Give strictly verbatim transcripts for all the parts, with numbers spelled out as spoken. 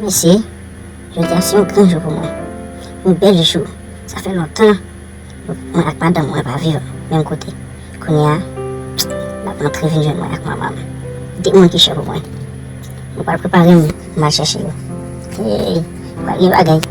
Mesye, jodi a se yon gran jou pou mwen. Yon bèl jou. Sa fè lontan mwen ak madanm mwen pa viv menm kote. Kounye a, l ap rantre vin jwenn mwen ak manman m. De moun ki chè pou mwen. Mwen pral prepare m, m al chèche yo. Hey, pral gen bagay.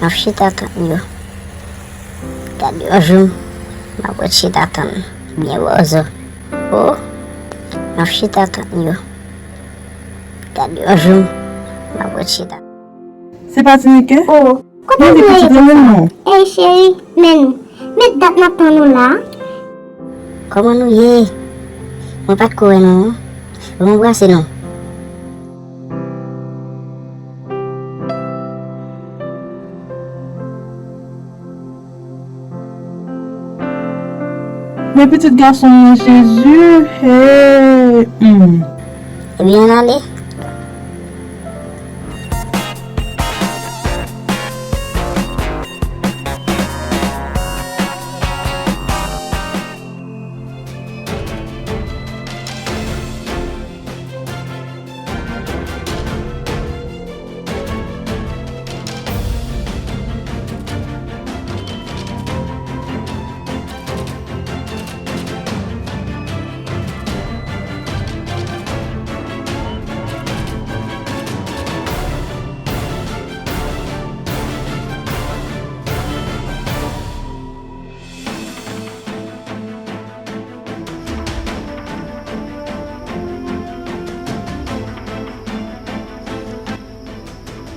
M ap chita tann yo. Gade yon jou, m ap ret chita tann byen bòzo. O, m ap chita tann yo. Gade yon jou, m ap ret chita. Se pa Tinike? O, kote nou ye konsa? Ey, cheri, men nou. Met dat n ap tann ou la. Kòman nou ye? Mwen pa t ko wè nou. Ban m anbrase nou. Men pitit gason mwen, Jezi, hey, hmm. Ebyen, ann ale.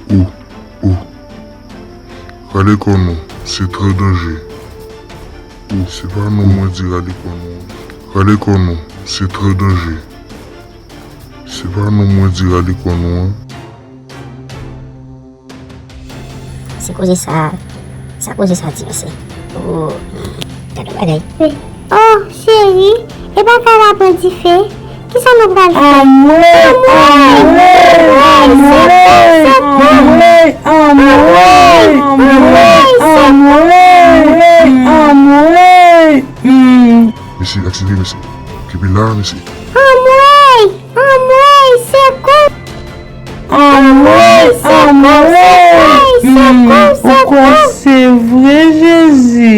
O, o. Rale kò nou, se trè danje. O, se pa non mwen di rale kò nou an. Rale kò nou, se trè danje. Se pa non mwen di rale kò nou an. Se koze sa, sa koze sa di mesye. O, gade bagay. Wi. O, cheri, e bagay la pran dife. Kisa nou pral fè? Anmwey, anmwey, anmwey, anmwey, anmwey, anmwey, anmwey, anmwey. Hmm. Mesye, akselere, mesye. Kenbe la, mesye. Anmwey, anmwey, sekou. Anmwey, anmwey, hmm, ou kwè se vre, Jezi?